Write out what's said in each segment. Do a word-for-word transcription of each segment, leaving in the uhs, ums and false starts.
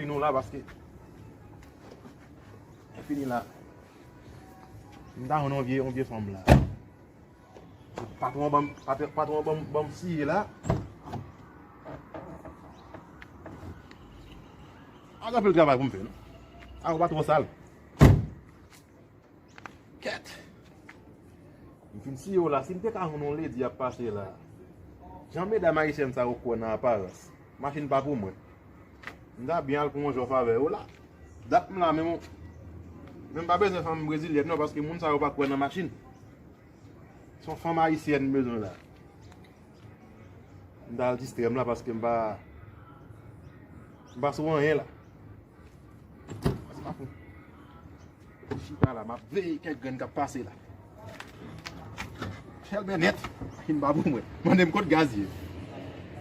Nou la paske. Fini la. M ta jwenn yon vye, yon vye fanm la. Patwon ban m, patwon, patwon ban m, ban m siye la. A gen anpil travay pou m fè, non? A, ou pa twò sal. Kèt! M fin siye w la, si m te ka jwenn yon ledi ap pase la. Jan medam ayisyèn sa yo kwè nan aparans. Machin pa pou mwen. M ta byen al pran yon jòf avè yo la. Dat m la, men m, men m pa bezwen fanm brezilyèn non, paske moun sa yo pa kwè nan machin. Se yon fanm ayisyèn m bezwen la. M ta al distrè m la paske m pa, m pa sou anyen la. Pase pa fou. Chita la, m ap veye kèk grenn k ap pase la. Chèlbè nèt, machin pa pou mwen. Mande m kot gaz ye.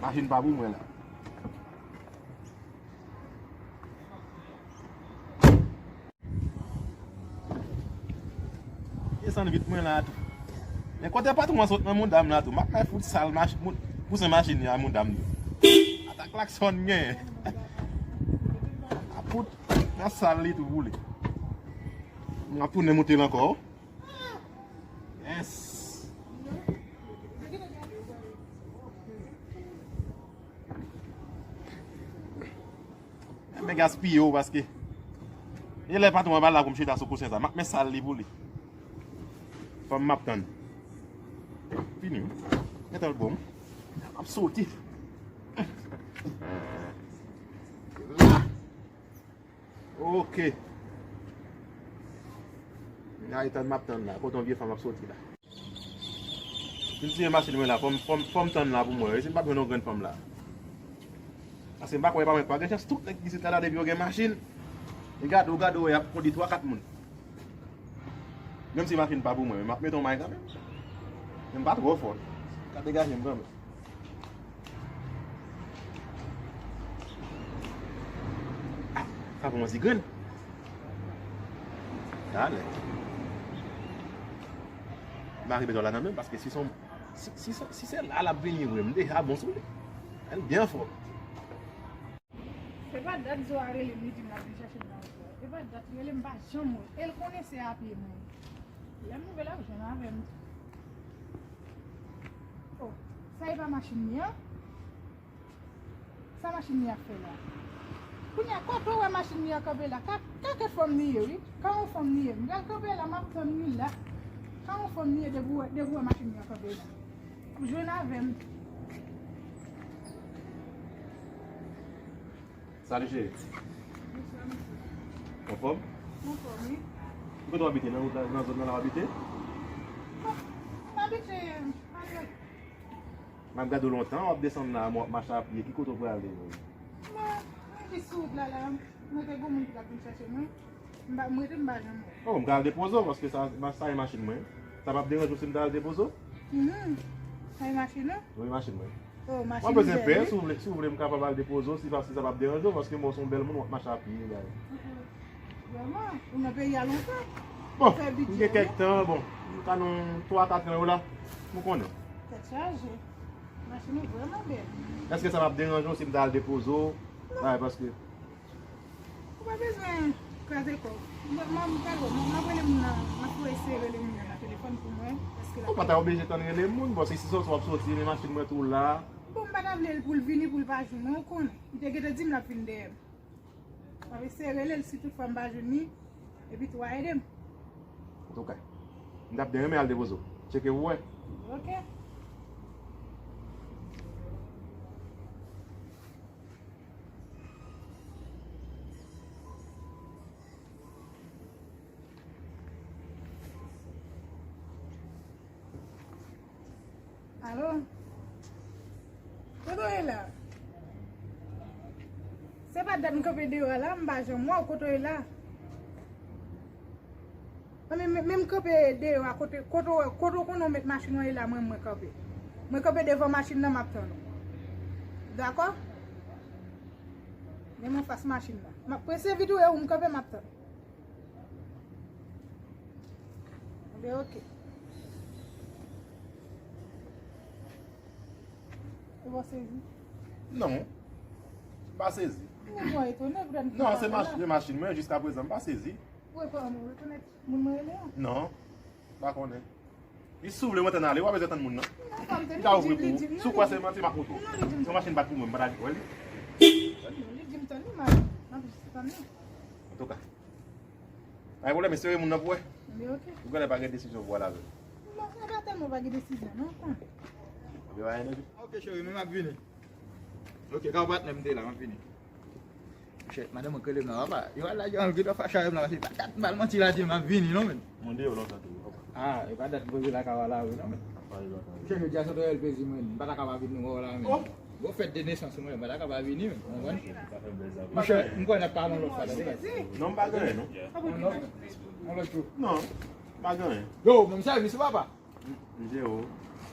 Machin pa pou mwen la. Desann vit mwen la tou. Men kote patwon an sot nan mouda m la tou. M ap kay fout sal mach-, mou-, pousen machin li a mouda m tou. Ata klaksòn gen. Ap fout nan sal li tou pou li. M ap tounen moute l ankò. Yes. Men gaspiye w paske e lè patwon an pa la pou m chita sou kousen sa. M ap men sal li pou li. Fanm m ap tann. Fini wi. Gentan l bon. M ap soti. La. Ok. Gade tan m ap tann la. Kote yon vye fanm ap soti la. Vin siye machin mwen la. Fò m, fò m, fò m tann la pou mwen. Si m p ap jwenn yon grenn fanm la. Paske m pa kwè pa mwen pa gen chans tout nèg isit la la depi yo gen machin. E gade w, gade w, y ap kondi twa, kat moun. Menm si machin pa pou mwen, men m ap mete yon may kanmenm. Men m pa twò fò. Ka degaje m kanmenm. Ah, sa pou mwen ti grenn. Talè. M pa rive dò la nan menm, paske si son, si, si son, si se la l ap vini vre, m deja bon sou li. El byen fò. Se pa dat Zo a rele m, li di m l ap vin chèche m nan wout la. Se pa dat li rele m, m pa janm wè. E l konnen se a pye mwen. Lè m rive la, jwenn avè m. Oh, sa e pa machin li an? Sa machin li ap fè la? Kounye a, kote w wè machin li an kanpe la? Ka, ka kèk fanm li ye, wi. Ka yon fanm li ye. M pral kanpe la, m ap tann li la. Ka yon fanm li ye, depi w wè, depi w wè machin li an kanpe la. Jwenn avè m. Salut chérie. Bonsoir, monsieur. Anfòm? Anfòm, wi. Ki kote w abite? Nan wout la, nan zòn nan la w abite? Bon, m abite, ann, m ap gade w lontan, w ap desann la, w ap mache a pye. Ki kote w prale menm? Mwen, mwen jis sou wout la, la. Mwen te gon moun ki t ap vin chèche mwen. M pa, m rete, m pa janm wè. Oh, m ka al depoze w, paske sa, sa e machin mwen. Sa p ap deranje w si m ta al depoze w? Mhm. Sa e machin ou? Wi, machin mwen. Oh, machin ou bezwen pè, si w vle, si w vle, m kapab al depoze w, si pa, si sa p ap deranje w, paske m wè w se yon bèl moun, w ap mache a pye, bagay. Mhm. Vrèman, ou nan peyi a lontan? Bon, m gen kèk tan, bon, m ka nan twa, kat an yo la, m konnen. Tèt chaje. Machin ou vrèman bèl. Èske sa p ap deranje w si m ta al depoze w? Bagay, paske Ou pa bezwen kraze kò w. Mwen, mwen, mwen, mwen, mwen ap rele moun nan, mwen ap tou eseye rele moun nan nan telefòn pou mwen, èske l ap... Ou pa ta oblije tann rele moun, bon, se si sòti w ap sòti, men machin mwen tou la. Bon, m pa ta vle l pou l vini, pou l pa jwenn mwen, ou konnen. Li te gentan di m l ap vin dèyè m. M ap eseye rele l, si toutfwa m pa jwenn li, epi tou a ede m. Antouka, m t ap byen renmen al depoze w. Tcheke pou wè. Ok. Alo? Kote w ye la? Se pa dat m kanpe deyò a la, m pa janm wè w, kote w ye la? Men, men, men m kanpe deyò a, kote, kote w, kote w konnen w met machin ou ye la, mwen, mwen kanpe. Mwen kanpe devan machin nan, m ap tann ou. Dakò? Men m anfas machin nan. M ap prese vit ou e ou m kanpe, m ap tann. Enben, ok. Ou pa sezi? Non. M pa sezi. Mwen etone, frè m. Non, se mach-, se machin mwen, jiska prezan, m pa sezi. Ou rekonèt moun mwen rele a? Non, m pa konnen. Jis si w vle mwen tann ale, w pa bezwen tann moun nan. M ta ouvri pou ou. Si w kwè se manti, m ap montre w. Se yon machin bat pou mwen, m pa ta wè li. Non, li di m tann li, m ap, m ap jis tann li. Antouka. Pa gen pwoblèm, espere moun nan pou wè. Ebyen, oke. Ou genlè pa gen desizyon pou w al avè l. Non, se pa tèlman pa gen desizyon, non, konn. Ebyen, pa gen desizyon. Oke, cheri, men m ap vini. Oke, ka patnè m te la, m ap vini. Monchè, madanm mwen k rele m nan, papa. Yo al la, yo al gen dwa fache avè m la, paske pa dat m al manti la, di m ap vini, non, men. Mwen deyò lontan tou, papa. Ah, e pa dat m poze la, ka w al la, wi, non, men. Monchè, jodi a se yon trè bèl plezi, mwen. M pa ta ka pa vin wè w la, men. Oh! Bon fèt de nesans mwen, m pa ta ka pa vini, men. Ou konprann? Monchè, m kwè n ap pale yon lòt fwa, tande, guys. Non, m pa gen anyen, non. Yon lòt, yon lòt jou. Non, m pa gen anyen. Yo, men m sèvis ou, papa. M, m jere w.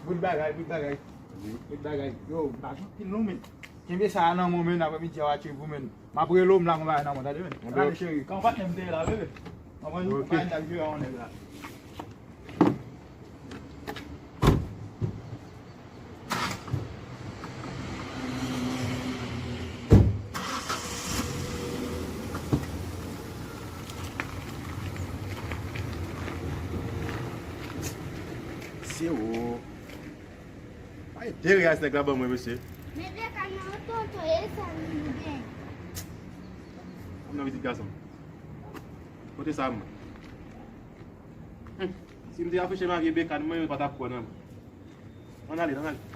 Bout bagay, bout bagay. Wi. Bout bagay. Yo, m pa gen anpil non, men. Kenbe sa a nan men w, men, aprè midi a w a tcheke pou, men. M ap rele w, m la gon bagay nan men w, tande, men. Gade, cheri, kan patnè m te ye la, bebe. Mwen, mwen, mwen, mwen, mwen, mwen, mwen, mwen, Mesye, o. Ay, de reyal nèg la ban mwen, mesye. Men de kal nan tonton, e sa li gen. Kòm nan pitit gason. Kote sa mwen? Hum. Si m te afeche m a vye bekàn mwen, yo pa t ap kwè nan mwen. Ann ale, ann ale.